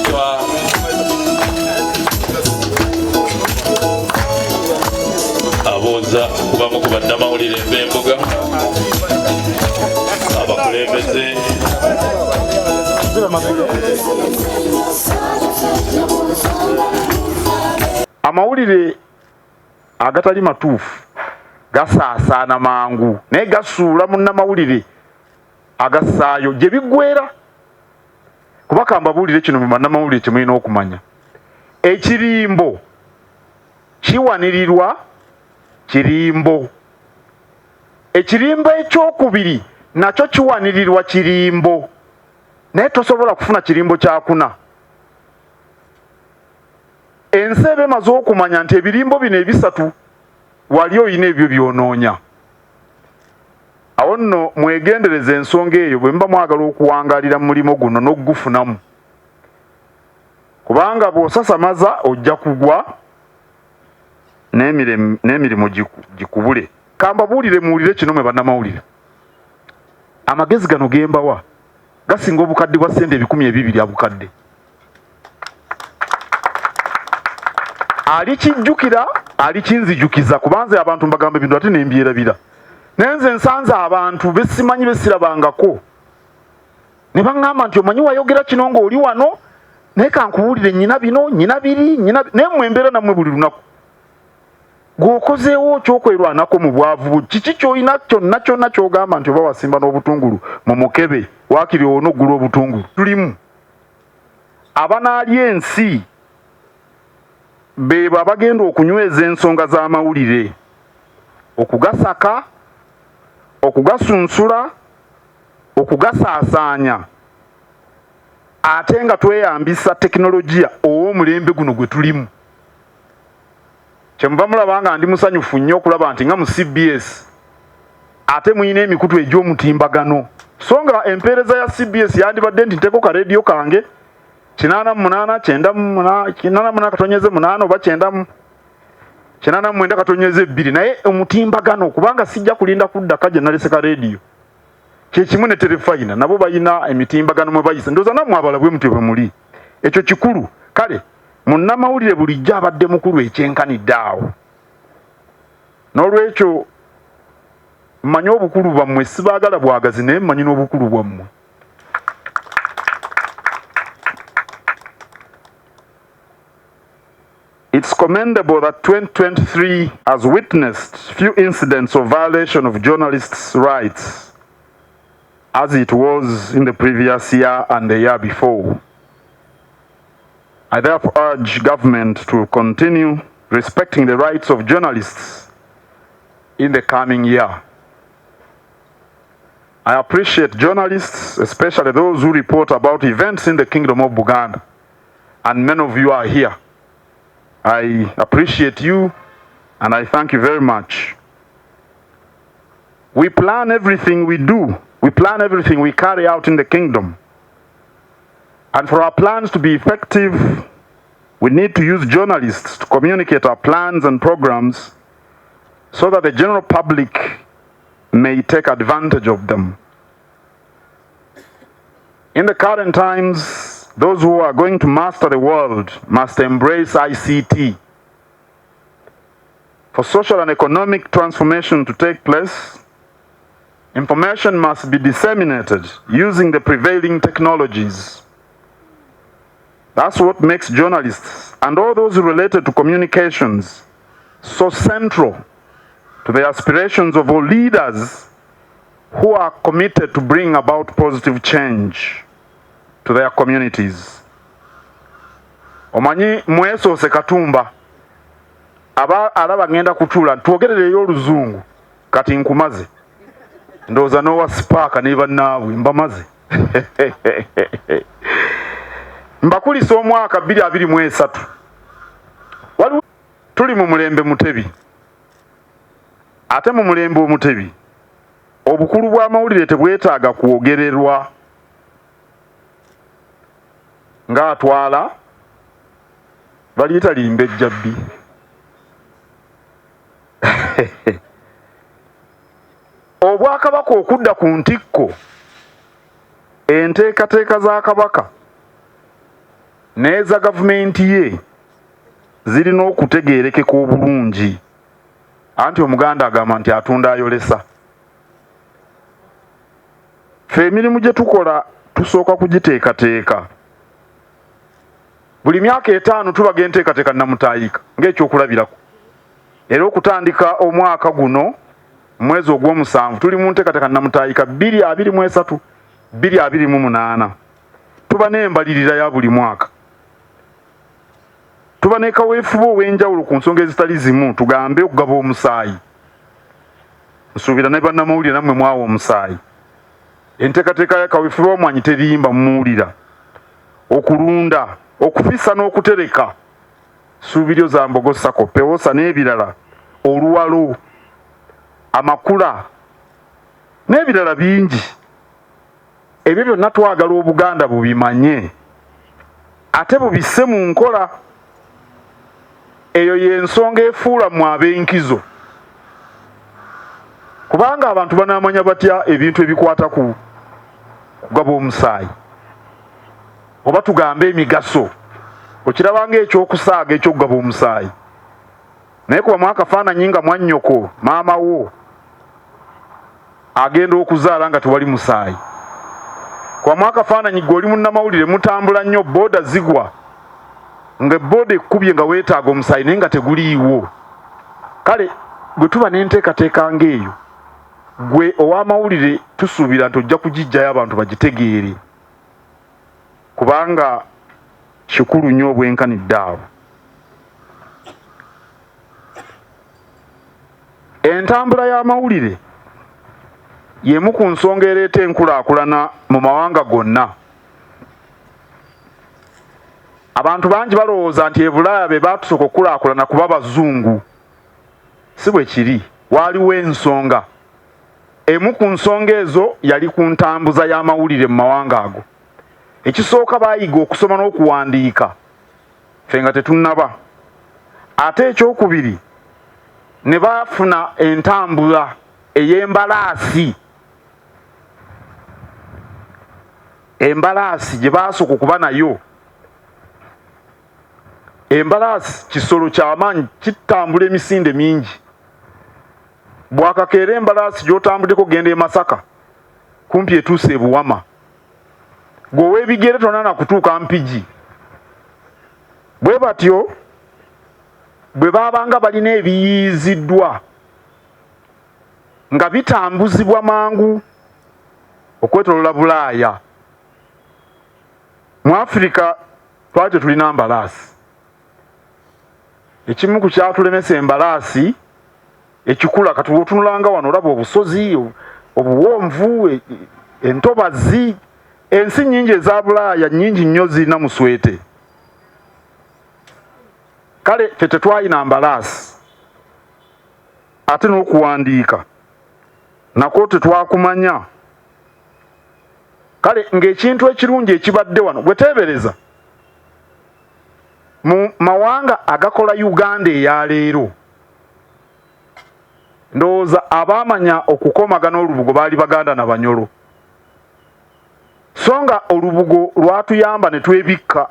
Wasswa, abuuza kubamu ku bannamawulire b'embuga, abakulembeze. Amawulire agatali matuufu gasaasaana mangu, naye gasuula munnamawulire agassaayo gye biggweera. Kuba kambabuulire kino mu bannamawulire kye mulina okumanya, ekirimbo kiwanirirwa kirimbo, ekirimbo ekyokubiri nakyo kiwanirirwa kirimbo, naye tosobola kufuna kirimbo kyakuna. Ensi eba emaze okumanya nti ebirimbo bino ebisatu wali olina ebyo byonoonya. Awo nno mwegendereze ensonga eyo bwe muba mwagala okuwangaalira mu mulimu guno n'okugufunamu, kubanga bw'osasamaza ojja kugwa n'emirimu gikubule. Kambabuulire muwulire kino mwe bannamawulire, amagezi gano ge mbawa gasinga obukadde bwa ssente 2000 abukadde. Alikijjukira, alikinzijukiza, kubanze abantu mbagamba ebintu ate nembyerabira. Naye nze nsanze abantu besimanyi besirabangako ne baŋŋamba nti omanyi wayogera kino ng'oli wano, naye kankubuulire nnyina bino, nnyina biri, nnyina, naye mmwe embeera nammwe buli lunaku. Gw'okozeewo ky'okwerwanako mu bwavu bwo, kiki ky'olina kyonna kyonna ky'ogamba nti oba wasimba n'obutungulu mu mukebe, waakiri owone okugula obutungulu. Tulimu abanaalya ensi beebo abagenda okunyweza ensonga z'amawulire, okugasaka, okugasunsula, okugasaasaanya, ate nga tweyambisa tekinologiya ow'omulembe guno gwe tulimu. Kyemuva mulaba nga ndi musanyufu nnyo okulaba nti nga mu CBS ate mulina emikutu egy'omutimbagano, so nga empeereza ya CBS yandibadde nti nteeko ka rediyo kange 88 98.8 oba 89.2, naye omutimbagano, kubanga sijja kulinda kuddaka gye nalese ka rediyo. Kyekimu ne terefayina, nabo balina emitimbagano mwe bayisa, ndowooza nammwe abala bwe mutyo bwe muli. Ekyo kikulu. Kale munnamawulire bulijjo abadde mukulu ekyenkanidde awo. N'olwekyo mmanyi obukulu bwammwe, sibaagala bwagazi, naye mmanyi n'obukulu bwammwe. It's commendable that 2023 has witnessed few incidents of violation of journalists' rights as it was in the previous year and the year before. I therefore urge government to continue respecting the rights of journalists in the coming year. I appreciate journalists, especially those who report about events in the Kingdom of Buganda, and many of you are here. I appreciate you and I thank you very much. We plan everything we do. We plan everything we carry out in the kingdom. And for our plans to be effective, we need to use journalists to communicate our plans and programs so that the general public may take advantage of them. In the current times, those who are going to master the world must embrace ICT. For social and economic transformation to take place, information must be disseminated using the prevailing technologies. That's what makes journalists and all those related to communications so central to the aspirations of all leaders who are committed to bring about positive change to their communities. Omanyi mwesoose Katumba aba alaba ngenda kutuula twogerereyo oluzungu, kati nkumaze, ndowooza n'owa Spark ne bannaabwe mbamaze. Mbakulisa omwaka 2023. Waliwo tuli mu mulembe Mutebi, ate mu mulembe Omutebi obukulu bw'amawulire tebwetaaga kwogererwa ng'atwala baliyita limbejja bbi. Obwakabaka okudda ku ntikko, enteekateeka za Kabaka n'eza gavumenti ye zirina okutegeerekeka obulungi. Anti Omuganda agamba nti atunda ayolesa. Ffe emirimu gye tukola tusooka kugiteekateeka. Buli myaka etaano tubaga enteekateeka nnamutaayika ng'ekyokulabirako. Era okutandika omwaka guno mwezi ogw'omusanvu tuli mu nteekateeka nnamutaayika 2023 2028. Tuba n'embalirira ya buli mwaka. Tuba ne kaweefube ow'enjawulo ku nsonga ezitali zimu, tugambe okugaba omusaayi. Nsuubira ne bannamawulire nammwe mwawa omusaayi. Enteekateeka ya kaweefube w'omwanyi terimba mumuwulira. Okulunda, okufissa n'okutereka Ssuubiryo za Mbogo Sacco, Pewosa n'ebirala, oluwalo, amakula n'ebirala bingi. Ebyo byonna twagala Obuganda bubimanye ate bubisse mu nkola. Eyo y'ensonga efuula mmwe ab'enkizo, kubanga abantu banaamanya batya ebintu ebikwata ku kugaba omusaayi oba tugambe emigaso? Okiraba ng'ekyokusaaga eky'okugaba omusaayi, naye kubamu akafaananyi nga mwannyoko maama wo agenda okuzaala nga tewali musaayi. Kubamu akafaananyi gwe oli munnamawulire, mutambula nnyo, booda zigwa nga ebbooda ekkubye nga weetaaga omusaayi naye nga teguliiwo. Kale bwe tuba n'enteekateeka ng'eyo, gwe ow'amawulire tusuubira nti ojja kugiggyayo abantu bagitegeere, kubanga kikulu nnyo obwenkanidde awo. Entambula y'amawulire y'emu ku nsonga ereeta enkulaakulana mu mawanga gonna. Abantu bangi balowooza nti e Bulaaya be baatusooka okukulaakulana kuba bazungu. Si bwe kiri. Waaliwo ensonga. Emu ku nsonga ezo yali ku ntambuza y'amawulire mu mawanga ago. Ekisooka baayiga okusoma n'okuwandiika ffe nga tetunnaba. Ate ekyokubiri ne bafuna entambula ey'embalaasi. Embalaasi gye baasooka okuba nayo. Embalaasi kisolo ky'amaanyi, kitambula emisinde mingi. Bwakakeera embalaasi gy'otambuddeko genda e Masaka kumpi etuuse e Buwama. Gwe ow'ebigere tonana kutuuka Mpigi. Bwe batyo bwe baabanga balina ebiyiiziddwa nga bitambuzibwa mangu okwetolola Bulaaya. Mu Afirika twali tetulina mbalaasi. Ekimu ku kyatulemesa embalaasi ekikula, kati wotunulanga wano olaba obusozi obuwonvu, entobazi, ensi nnyingi eza Bulaaya nnyingi nnyo zirina muswete. Kale ffe tetwalina mbalaasi, ate n'okuwandiika nakwo tetwakumanya. Kale ng'ekintu ekirungi ekibadde wano, gwe teebereza mu mawanga agakola Uganda eya leero, ndowooza abaamanya okukomagana olubugo baali Baganda na Banyolo, so nga olubugo lwatuyamba ne twebikka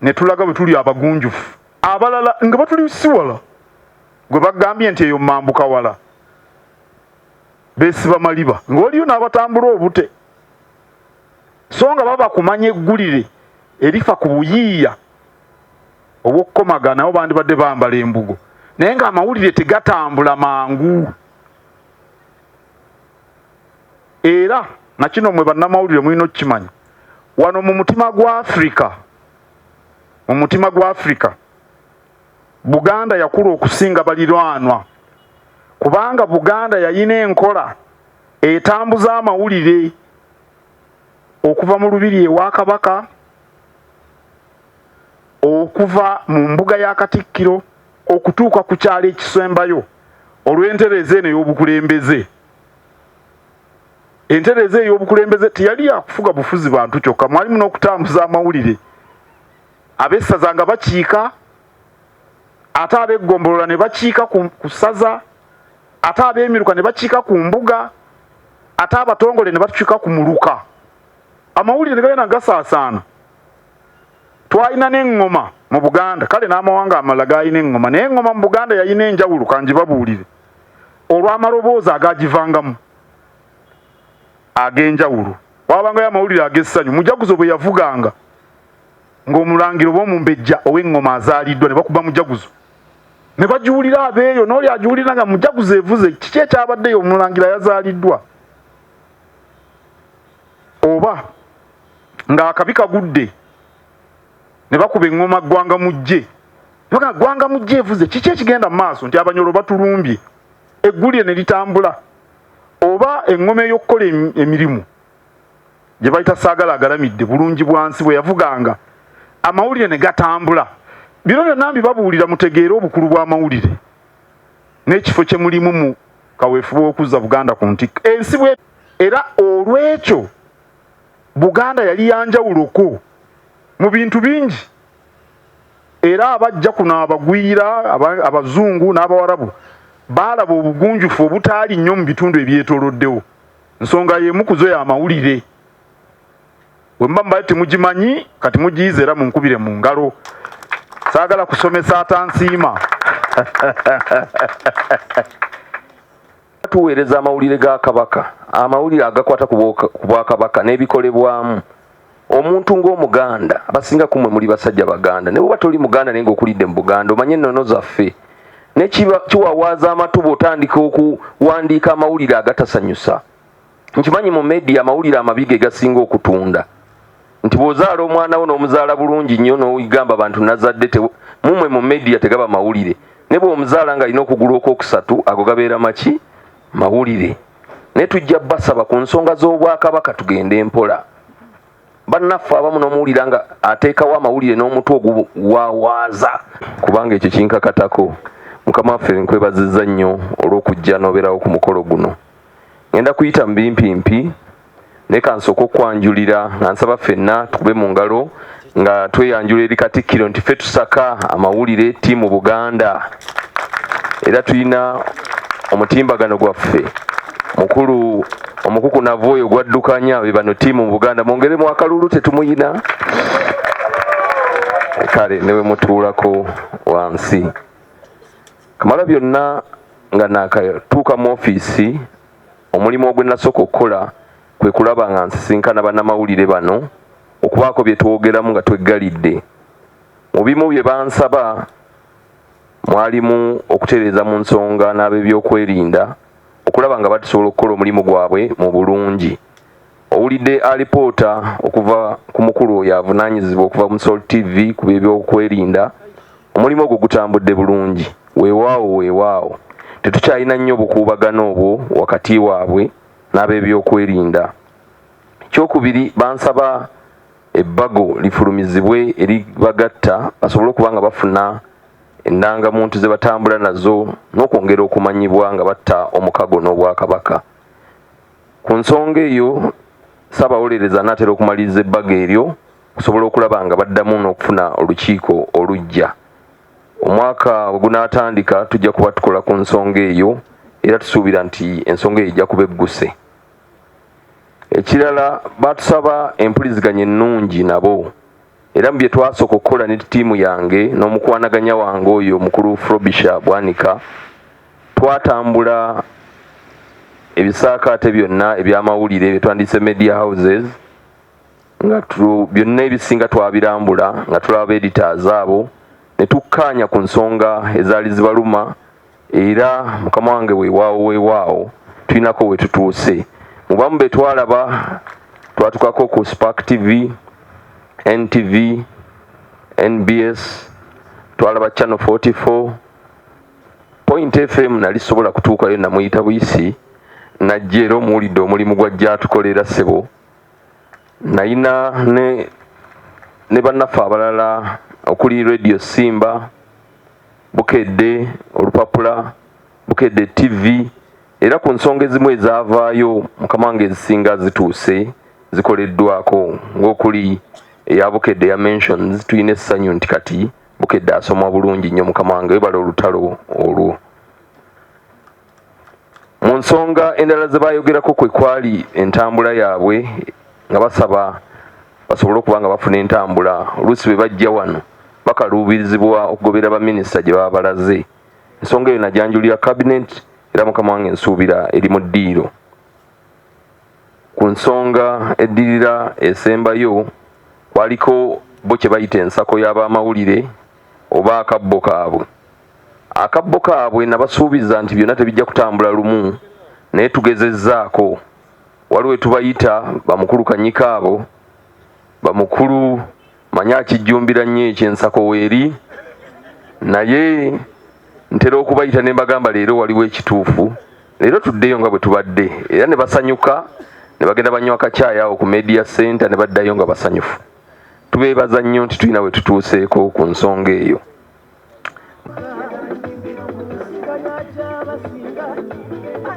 ne tulaga bwe tuli abagunjufu. Abalala nga batuli siwala, gwe bagambye nti eyo mambuka wala, beesiba maliba ng'oliyo n'abatambula obute, so nga baba kumanya eggulire erifa ku buyiiya obw'okukomaga, nabo bandibadde bambala embugo, naye ng'amawulire tegatambula mangu. Era na kino mwe bannamawulire mulina okukimanya, wano mu mutima gwa Afirika, mu mutima gwa Afirika, Buganda yakula okusinga baliraanwa, kubanga Buganda yalina enkola etambuza amawulire okuva mu lubiri ewa Kabaka, okuva mu mbuga ya Katikkiro okutuuka ku kyalo ekisembayo, olw'entereeza eno ey'obukulembeze. Entereeza ey'obukulembeze teyali yakufuga bufuzi bantu kyokka, mwalimu n'okutambuza amawulire. Ab'essaza nga bakiika, ate ab'eggombolola ne bakiika ku ssaza, ate ab'emiruka ne bakiika ku mbuga, ate abatongole ne bakiika ku muluka. Amawulire ne gagenda gasaasaana. Twalina n'eŋŋoma mu Buganda, kale n'amawanga amalala gaalina eŋŋoma, naye eŋŋoma mu Buganda yalina enjawulo, kangibabuulire, olw'amaloboozi agaagivangamu ag'enjawulo. Waabangayo amawulire ag'essanyu, mujaguzo bwe yavuganga ng'omulangira oba omumbejja ow'eŋŋoma azaaliddwa, ne bakuba mujaguzo ne bagiwulira abeeyo, n'oli agiwulira nga mujaguzo evuze, kiki ekyabaddeyo, omulangira yazaaliddwa. Oba ng'akabi kagudde ne bakuba eŋŋoma ggwanga mujje, ne ggwanga mujje evuze, kiki ekigenda mu maaso, nti Abanyolo batulumbye, eggulire ne litambula. Oba eŋŋoma ey'okukola emirimu gye bayita saagala agalamidde bulungi bwansi bwe yavuganga, amawulire ne gatambula. Bino byonna mbibabuulira mutegeere obukulu bw'amawulire n'ekifo kye mulimu mu kaweefube w'okuzza Buganda ku ntikko. Ensi bwe era olw'ekyo Buganda yali yanjawuloko mu bintu bingi, era abajja kuno abagwira, Abazungu n'Abawarabu baalaba obugunjufu obutaali nnyo mu bitundu ebyetooloddewo. Nsonga y'emu ku zo y'amawulire. Bwe muba mubadde temugimanyi, kati mugiyize era munkubire mu ngalo. Saagala kusomesa atansiima. Tuweereza amawulire ga Kabaka, amawulire agakwata ku Bwakabaka n'ebikolebwamu. Omuntu ng'Omuganda, abasinga ku mmwe muli basajja Baganda, ne bw'oba toli Muganda naye ng'okulidde mu Buganda, omanye ennono zaffe. Ne kiwawaaza amatu bw'otandika okuwandiika amawulire agatasanyusa. Nkimanyi mu media amawulire amabi ge gasinga okutunda. Nti bw'ozaala omwana wo n'omuzaala bulungi nnyo n'ogamba abantu nazadde, mumwe mu media tegaba mawulire. Ne bw'omuzaala ng'alina okugulu okwokusatu, ago gabeera maki? Mawulire. Naye tujja basaba ku nsonga z'Obwakabaka tugende mpola. Bannaffe abamu n'omuwulira nga ateekawo amawulire n'omutwe oguwawaaza, kubanga ekyo kinkakatako. Mukama waffe nkwebazizza nnyo olw'okujja n'obeerawo ku mukolo guno. Ngenda kuyita mu bimpimpi, naye kansooke okwanjulira nga nsaba ffenna tukube mu ngalo nga tweyanjula eri Katikkiro nti ffe tusaka amawulire ttiimu Buganda, era tulina omutimbagano gwaffe mukulu omukukunavu oyo gwaddukanya be bano ttiimu Buganda. Mwongeremu akalulu, tetumuyina kale ne bwe mutuulako wansi. Kamala byonna nga naakatuuka mu ofiisi, omulimu ogwe nasooka okukola kwe kulaba nga nsisinkana bannamawulire bano okubaako bye twogeramu nga tweggalidde. Mu bimu bye bansaba mwalimu okutereeza mu nsonga n'ab'ebyokwerinda okulaba nga batusobola okukola omulimu gwabwe mu bulungi. Owulidde alipoota okuva ku mukulu oyo avunaanyizibwa okuva mu Salt TV ku by'ebyokwerinda. Omulimu ogwo gutambudde bulungi, weewaawo weewaawo. Tetukyalina nnyo bukuubagano obwo wakati waabwe n'ab'ebyokwerinda. Ekyokubiri, bansaba ebbago lifulumizibwe eribagatta basobole okuba nga bafuna endangamuntu ze batambula nazo n'okwongera okumanyibwa nga batta omukago n'Obwakabaka. Ku nsonga eyo, Ssaabawolereza anaatera okumaliriza ebbago eryo okusobola okulaba nga baddamu n'okufuna olukiiko oluggya. Omwaka we gunaatandika tujja kuba tukola ku nsonga eyo era tusuubira nti ensonga eyo ejja kuba egguse. Ekirala, baatusaba empuliziganya ennungi nabo, era mu bye twasooka okukola ne ttiimu yange n'omukwanaganya wange oyo mukulu Frobisher Bwanika, twatambula ebisaakaate byonna eby'amawulire bye twandiyise media houses, nga byonna ebisinga twabirambula nga tulaba editors abo ne tukkaanya ku nsonga ezaali zibaluma. Era mukama wange weewaawo weewaawo tulinako we tutuuse. Mu bamu be twalaba twatukako ku Spark TV, NTV, NBS, twalaba Channel 44, Point FM nali sobola kutuukayo, namuyita buyisi najja, era omuwulidde omulimu gwajja atukolera ssebo. Nayina ne bannaffe abalala okuli Radio Simba, Bukedde olupapula, Bukedde TV, era ku nsonga ezimu ezaavaayo mukama wange ezisinga zituuse zikoleddwako, ng'okuli eya Bukedde eya mentions. Tulina essanyu nti kati Bukedde asomwa bulungi nnyo. Mukama wange webala olutalo olwo. Mu nsonga endala ze baayogerako kwe kwali entambula yaabwe nga basaba basobole okuba nga bafuna entambula. Oluusi bwe bajja wano bakaluubirizibwa okugobera baminisita gye baba balaze. Ensonga eyo najanjulira cabinet era mukama wange nsuubira eri mu ddiiro. Ku nsonga eddirira esembayo kwaliko bo kye bayita ensako y'abamawulire oba akabbo kaabwe. Akabbo kaabwe nabasuubiza nti byonna tebijja kutambula lumu naye tugezezzaako. Waliwo wetubayita bamukulu Kanyika abo bamukulu manyi akijjumbira nnyo ekyensako weeri naye ntera okubayita ne mbagamba leero waliwo ekituufu leero tuddeyo nga bwe tubadde era ne basanyuka ne bagenda banywa akacaayi awo ku media center ne baddayo nga basanyufu. Tubeebaza nnyo nti tulina we tutuuseeko ku nsonga eyo.